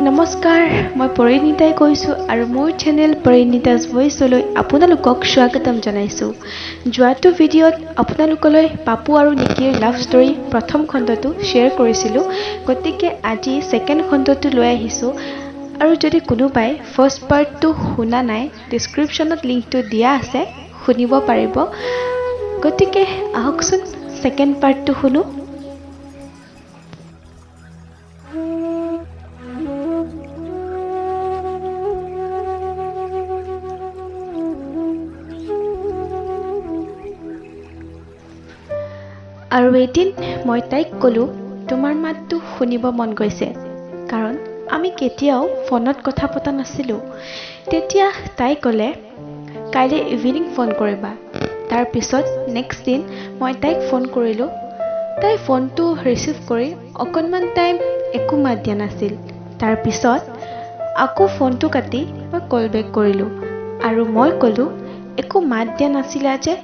নমস্কাৰ, মই পৰিণীতাই কৈছোঁ আৰু মোৰ চেনেল পৰিণীতাজ ভইচলৈ আপোনালোকক স্বাগতম জনাইছোঁ। যোৱাটো ভিডিঅ'ত আপোনালোকলৈ পাপু আৰু নিকিৰ লাভ ষ্টৰী প্ৰথম খণ্ডটো শ্বেয়াৰ কৰিছিলোঁ, গতিকে আজি ছেকেণ্ড খণ্ডটো লৈ আহিছোঁ। আৰু যদি কোনোবাই ফাৰ্ষ্ট পাৰ্টটো শুনা নাই, ডিছক্ৰিপশ্যনত লিংকটো দিয়া আছে, শুনিব পাৰিব। গতিকে আহকচোন ছেকেণ্ড পাৰ্টটো শুনো। আৰু এদিন মই তাইক ক'লোঁ, তোমাৰ মাতটো শুনিব মন গৈছে, কাৰণ আমি কেতিয়াও ফোনত কথা পতা নাছিলোঁ। তেতিয়া তাই ক'লে, কাইলৈ ইভিনিং ফোন কৰিবা। তাৰপিছত নেক্সট দিন মই তাইক ফোন কৰিলোঁ। তাই ফোনটো ৰিচিভ কৰি অকণমান টাইম একো মাত দিয়া নাছিল। তাৰপিছত আকৌ ফোনটো কাটি মই কল বেক কৰিলোঁ আৰু মই ক'লোঁ, একো মাত দিয়া নাছিলা যে?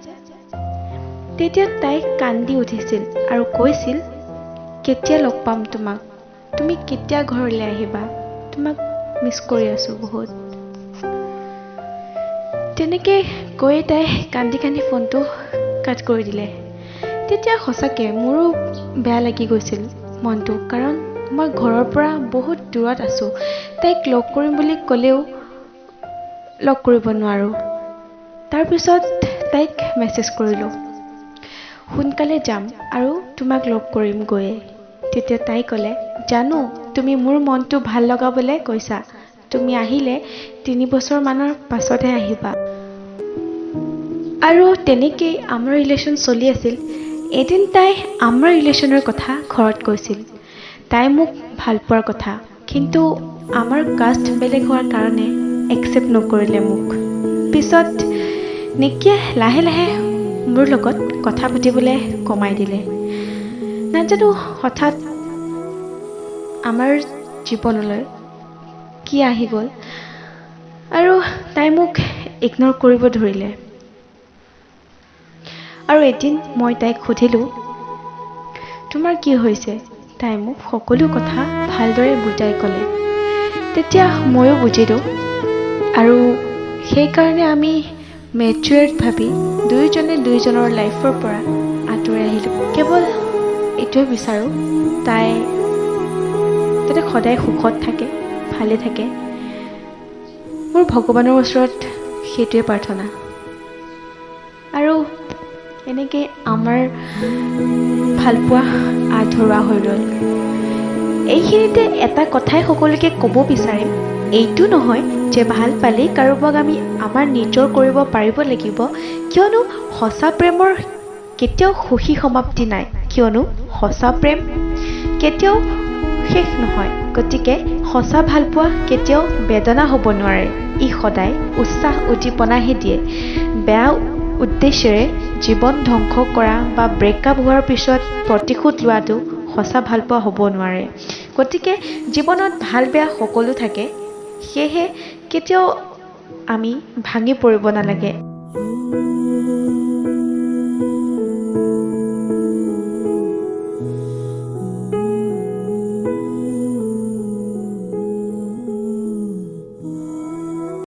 তেতিয়া তাই কান্দি উঠিছিল আৰু কৈছিল, কেতিয়া লগ পাম তোমাক, তুমি কেতিয়া ঘৰলৈ আহিবা, তোমাক মিছ কৰি আছোঁ বহুত। তেনেকৈ কৈয়ে তাই কান্দি কান্দি ফোনটো কাট কৰি দিলে। তেতিয়া সঁচাকৈ মোৰো বেয়া লাগি গৈছিল মনটো, কাৰণ মই ঘৰৰ পৰা বহুত দূৰত আছোঁ। তাইক লগ কৰিম বুলি ক'লেও লগ কৰিব নোৱাৰোঁ। তাৰপিছত তাইক মেছেজ কৰিলোঁ, সোনকালে যাম আৰু তোমাক লগ কৰিম গৈয়ে। তেতিয়া তাই ক'লে, জানো তুমি মোৰ মনটো ভাল লগাবলৈ কৈছা, তুমি আহিলে 3 বছৰমানৰ পাছতহে আহিবা। আৰু তেনেকেই আমাৰ ৰিলেশ্যন চলি আছিল। এদিন তাই আমাৰ ৰিলেশ্যনৰ কথা ঘৰত কৈছিল, তাই মোক ভাল পোৱাৰ কথা, কিন্তু আমাৰ কাষ্ট বেলেগ হোৱাৰ কাৰণে একচেপ্ট নকৰিলে মোক। পিছত নিকিয়ে লাহে লাহে মোৰ লগত কথা পাতিবলৈ কমাই দিলে। নাজানো হঠাৎ আমাৰ জীৱনলৈ কি আহি গ'ল আৰু তাই মোক ইগন'ৰ কৰিব ধৰিলে। আৰু এদিন মই তাইক সুধিলোঁ, তোমাৰ কি হৈছে? তাই মোক সকলো কথা ভালদৰে বুজাই ক'লে। তেতিয়া ময়ো বুজিলোঁ আৰু সেইকাৰণে আমি মেচিয়ৰ্ড ভাবি দুয়োজনে দুয়োজনৰ লাইফৰ পৰা আঁতৰি আহিলোঁ। কেৱল এইটোৱে বিচাৰোঁ, তাই যাতে সদায় সুখত থাকে, ভালে থাকে। মোৰ ভগৱানৰ ওচৰত সেইটোৱে প্ৰাৰ্থনা। আৰু এনেকৈ আমাৰ ভালপোৱা আধৰুৱা হৈ ৰ'ল। এইখিনিতে এটা কথাই সকলোকে ক'ব বিচাৰিম, এইটো নহয় যে ভাল পালেই কাৰোবাক আমি আমাৰ নিজৰ কৰিব পাৰিব লাগিব, কিয়নো সঁচা প্ৰেমৰ কেতিয়াও সুখী সমাপ্তি নাই, কিয়নো সঁচা প্ৰেম কেতিয়াও শেষ নহয়। গতিকে সঁচা ভালপোৱা কেতিয়াও বেদনা হ'ব নোৱাৰে, ই সদায় উৎসাহ উদ্দীপনাহে দিয়ে। বেয়া উদ্দেশ্যেৰে জীৱন ধ্বংস কৰা বা ব্ৰেকআপ হোৱাৰ পিছত প্ৰতিশোধ লোৱাটো সঁচা ভালপোৱা হ'ব নোৱাৰে। গতিকে জীৱনত ভাল বেয়া সকলো থাকে, সেয়েহে কেতিয়াও আমি ভাঙি পৰিব নালাগে।